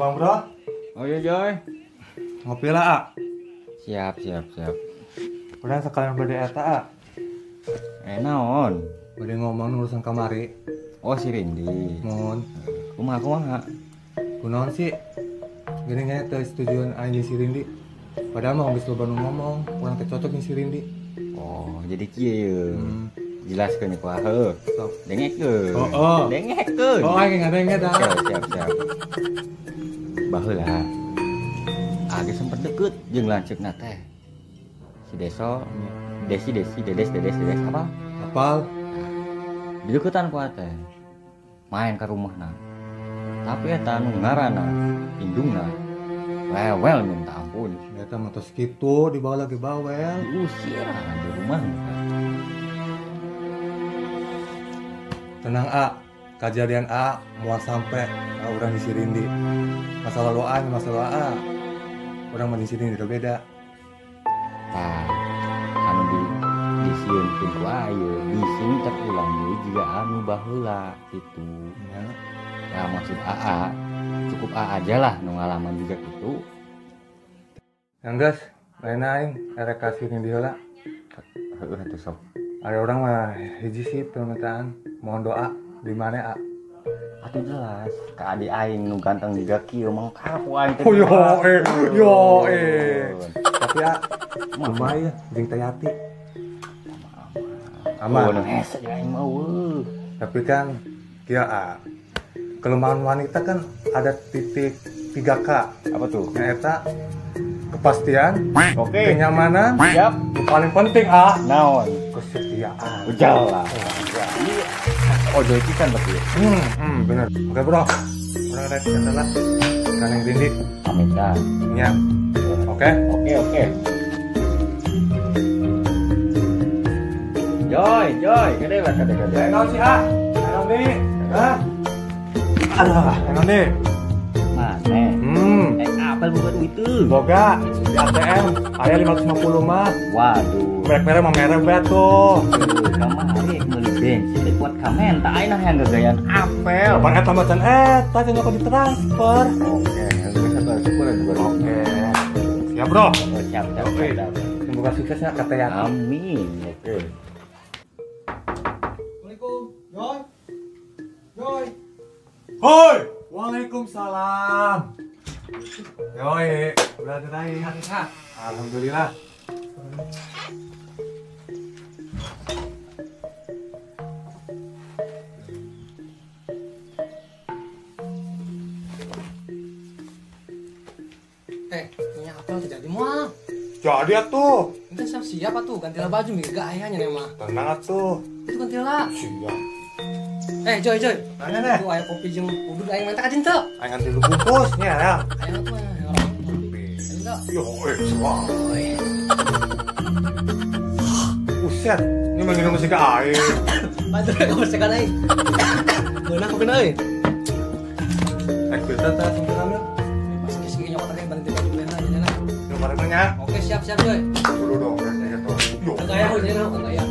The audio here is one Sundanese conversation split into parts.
Abang bro. Oh iya Joy. Ngopi lah A. Siap siap siap. Udah sekalian bade eta A. Naon? Bade ngomong urusan kamari. Oh si Rindi. Mohon. Kumaha kumaha? Kunaon sih? Gini nya teu setujuan aing jeung si Rindi. Padahal mah geus loba nu ngomong, urang teh cocok jeung si Rindi. Oh, jadi kieu. Jelaskeun ku heuh. Sok. Dengekeun. Oh, oh. Dengekeun. Oh, aing ngadenge dah. Siap siap siap. Baheula. Age sempet deket jeung lanceukna teh. Si Deso, Desi Desi Dedes Dedes Dedes apa? Apal. Dideketan ku teh. Main ke rumahna. Tapi eta nu ngaranna indungna rewel minta ampun. Eta mah tos kitu dibawa lagi bawel. Diusir di rumah. Tenang A, kejadian A moal sampai ka urang di si Rindi. Masalah lo A, masalah A. Urang mah di si Rindi udah beda. Tah, anu di disieunkeun ku ayeuna, di sini terulang deui jiga anu baheula kitu. Ya. Nah, maksud AA cukup A aja lah nu ngalaman juga gitu. Yang geus, lain aing erek ka si Rindi heula. Heuh atuh sok. Ada orang mah hiji sih permintaan, mohon doa di mana A? Atuh jelas, ka adik aing nu ganteng juga kieu mangkap ku aing teh. Oh yo yo eh. Tapi A, lumayan jeung Teh Yati. Aman. Oh, nu hese aing mah eueuh. Tapi kan kieu A, kelemahan wanita kan ada titik 3K. Apa tuh? Yang eta kepastian, oke, kenyamanan, siap. Yang paling penting A, naon? Kesetiaan. Jelas. Oh, jadi kan betul. Bener. Oke bro, urang rek eta lah. Ka Neng Rindi. Pamit dah. Nya. Oke? Oke, oke. Joy, Joy, kade lah kade kade. Naon sih A? Naon deui? Hah? Aduh, naon deui? Mane. Apel buka duit tuh. Boga di ATM aya 550 mah. Waduh. Merek-merek mah merek bae tuh. Kamari meuli bensin teh kuat kamen tak ayeuna hayang gagayan apel. Pan eta mah can eta can nyokot ditransfer. Oke, geus satu syukur juga. Oke. Siap, Bro. Oh, siap, siap, siap. Semoga suksesnya ka Teh Yati. Amin. Oke. Assalamualaikum. Joy. Joy. Hoi. Waalaikumsalam. Yoi, berarti tadi. Alhamdulillah. Punya apel tidak mual. Jadi atuh. Ini siap siap atuh, gantilah baju nih gayanya nih mah. Tenang atuh. Itu gantilah. Siap. Joy Joy. Nanya deh. Itu aya kopi jeung udud aing minta ka teu. Aing nganti lu bungkus nya ya. Aing atuh ya. Yo, wah. Buset, ini mah minum sih ka aing. Batur ka besekan aing. Meunang kopi euy. Ek bisa tah sungkeun. Pas geus nyokot teh bantu baju beuna nya. Yo barengnya. Oke, siap siap Joy. Dulu dong, ya tuh. Yo. Gaya nya gaya.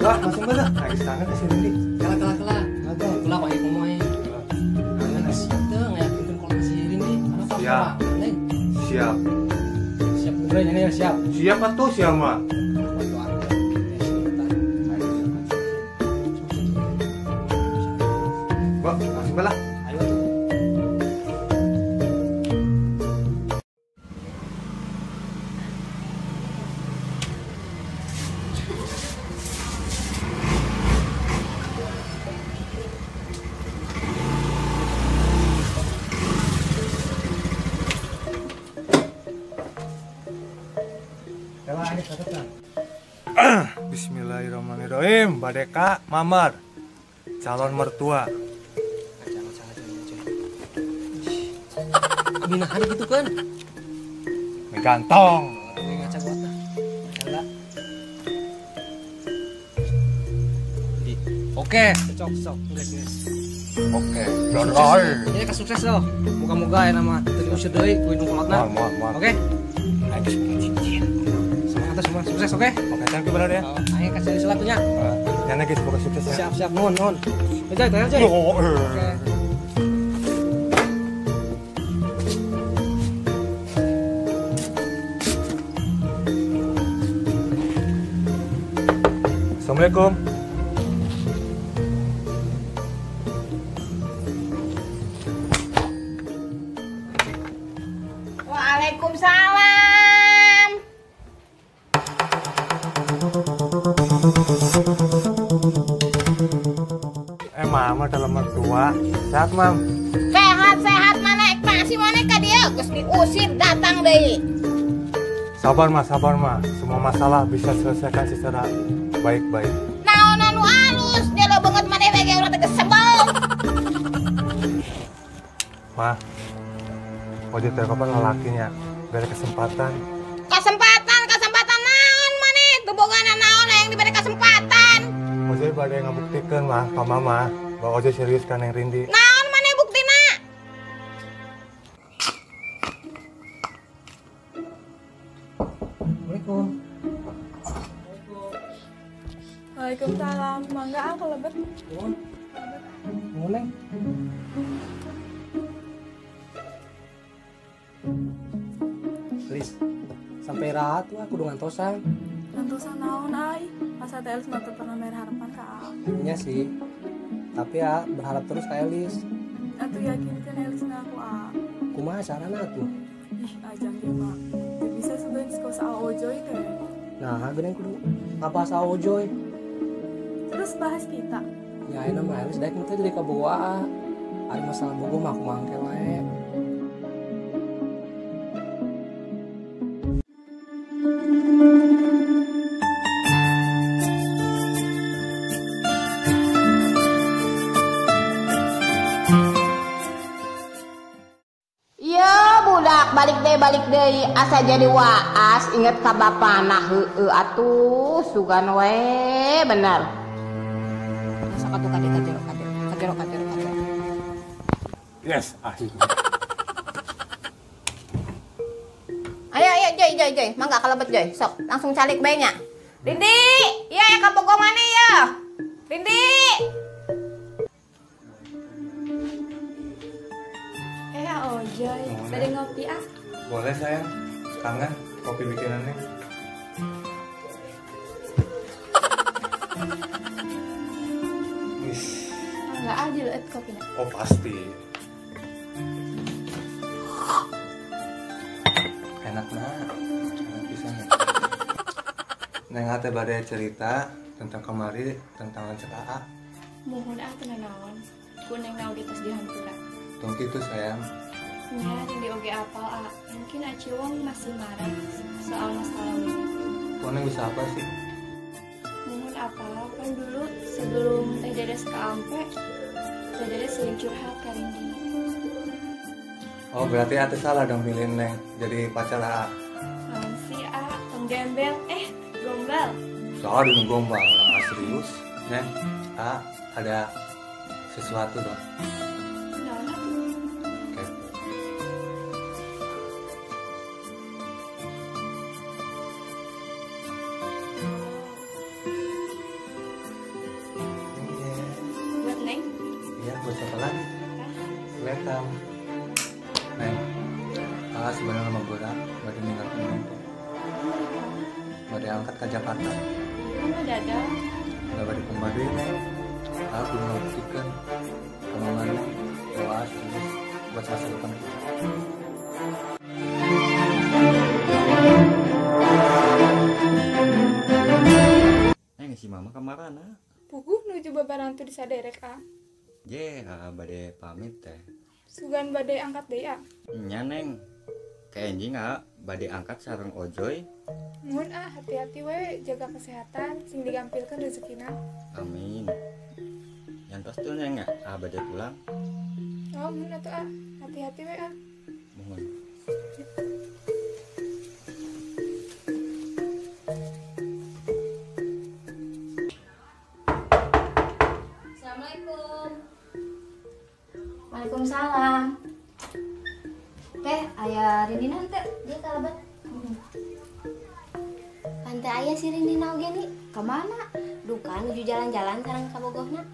Lah, langsung aja. Lagi kangen ke sini. Kalah kalah kalah. Kalah pakai komoy. Kangen siap teu ngayakinkeun kalau si Rindi. Siap. Siap. Siap bener ini ya siap. Siap atuh siap mah. Wah, langsung lah. Ayo tuh. Bismillahirrahmanirrahim. Badeka Mamar, calon mertua. Abinahan gitu kan? Gantong. Ngaca kuat lah. Oke, cocok, cocok. Guys, guys. Oke. Sukses. Ini kan sukses loh. Moga-moga ya nama teu diusir deui ku indung kolotna. Moal. Oke. Aing geus punya cincin. Semangat semua sukses oke? Oke, thank you brother ya. Aing kasih selatunya. Nyana geus semoga sukses ya. Siap-siap nuhun nuhun. Joy, tanya Joy. Oke. Assalamualaikum. Waalaikumsalam. Mama dalam mertua. Sehat, Mam? Sehat-sehat mana masih mana ka dia geus diusir datang deui. Sabar, Ma, sabar, Ma. Semua masalah bisa selesaikan secara baik-baik. Naon anu alus, dia lo banget maneh we ge urang teh sebel. Ma, Ojo teh kapan lelakinya beri kesempatan. Kesempatan naon maneh? Teu bogana naon yang diberi kesempatan. Ojo bade ngabuktikeun mah ka mama bahwa Ojo serius ka Neng Rindi. Naon maneh buktina? Assalamualaikum. Waalaikumsalam. Mangga ah kalebet. Nuhun. Nuhun, Neng. Please, sampai rahat tuh aku kudu ngantosan. Ngantosan naon ai? Asa teh Elis mah teu pernah mere harapan ka A. Nya sih. Tapi ya berharap terus ka Elis. Atuh yakinkeun Elis na aku A. Kumaha carana atuh? Ih, ajang ge mah. Teu bisa sugan kos A Ojoy teh. Nah, geuning kudu ngabahas A Ojoy. Terus bahas kita. Ya ayeuna mah Elis daek teh jadi kabogoh A. Ari masalah bogoh mah aku mangke wae. Balik deui asa jadi waas inget ka bapana heueuh atuh sugan we bener. Sok atuh kade kajero kade kajero kajero kajero. Yes, akhirnya. Ayo ayo Joy Joy Joy, mangga kalebet Joy. Sok langsung calik bae nya. Rindi, ieu ya kabogoh maneh ya. Rindi. Ojoy, bade ngopi ah. Boleh sayang, kangen kopi bikinannya. Enggak adil et kopinya. Oh pasti. Enak nah, enak pisan. Neng ate bade cerita tentang kemari, tentang lanceuk AA. Muhun ah teu nanaon, ku neng naon geus dihampura. Tong kitu sayang. Nya di oge apal a, mungkin Aci Wong masih marah soal masalah ini. Kok Neng bisa apa sih? Muhun apal, kan dulu sebelum Teh Dedes ke Ampe, Teh Dedes sering curhat ke Rindi. Oh berarti ate salah dong milih Neng jadi pacar A. Naon sih A, tong gembel, gombal. Soal di gombal, orang serius. Neng, A ada sesuatu dong. Buat siapa lagi? Welcome. Neng, sebenarnya nama gue baru meninggalkan Neng. Baru angkat ke Jakarta. Mana dadang? Gak balik kembali Neng. Aku mau buktikan kemauan Neng bahwa serius buat masa depan kita. Neng si mama kamarana? Puguh nuju babarantu di saderek ah. Je, bade pamit teh. Sugan bade angkat deui ah. Nya Neng. Kaenjing ah bade angkat sareng Ojoy. Nuhun ah, hati-hati we jaga kesehatan sing digampilkeun rezekina. Amin. Yantos tuh Neng ah bade pulang. Oh, mun atuh ah, hati-hati we ah. Mohon. Assalamualaikum. Waalaikumsalam. Teh, aya Rindina teh? Dia kalabat. Pantai aya si Rindina oge nih. Ka mana? Duka nuju jalan-jalan sareng kabogohna.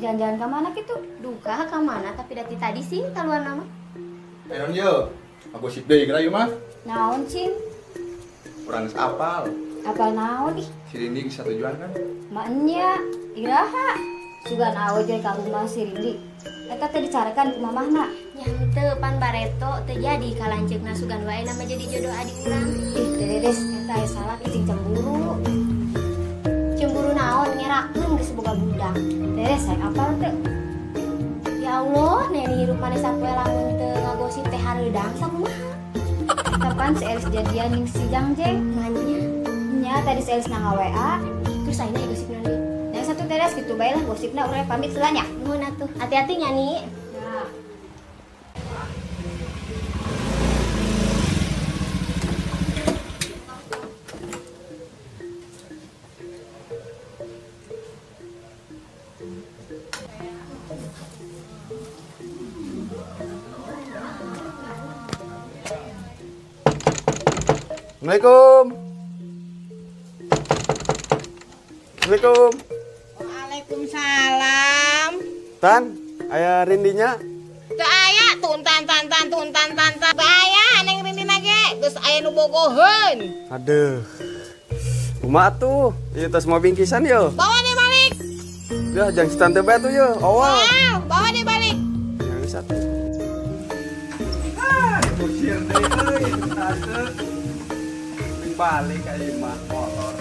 Jalan-jalan ka mana kitu? Duka ka mana tapi dati tadi sih kaluar nama. Naon ye? Ngagosip deui geura ieu mah. Naon cing? Urang geus apal. Apal naon ih? Si Rindi geus satujuan kan? Maenya iraha. Sugan awe jeung ka rumah si Rindi. Eta teh dicarekan ku mamahna. Nya henteu pan bareto teu jadi ka lanceukna sugan wae nama jadi jodoh adik urang. Ih, Dedes, eta aya salah cing cemburu. Cemburu naon ngerakeun geus boga budak. Dedes, hayang apal teu? Ya Allah, neni hirup maneh sapoe lamun teu ngagosip teh hareudang sakumaha? Eta pan si Elis jadian jeung si Jangjeng. Nanya. Nya tadi si Elis na nga-WA. Terus ayeuna aya gosip naon deui? Yang satu Teres gitu bae lah gosipna urang pamit heula nya. Nuhun atuh. Hati-hati nya Ni. Ya. Assalamualaikum. Assalamualaikum. Waalaikumsalam. Tan, aya Rindinya? Teu aya tuntan tan tan tuntan tan tan. Teu aya neng Rindina ge, geus aya nu bogoheun. Aduh. Kumaha tuh? Ieu tos mau bingkisan yo. Bawa deh balik. Ya, jangan si tante bae tuh yo. Awal. Wow, bawa deh balik. Yang satu. Ah, diusir deui euy, tante. Balik aja mah kolor.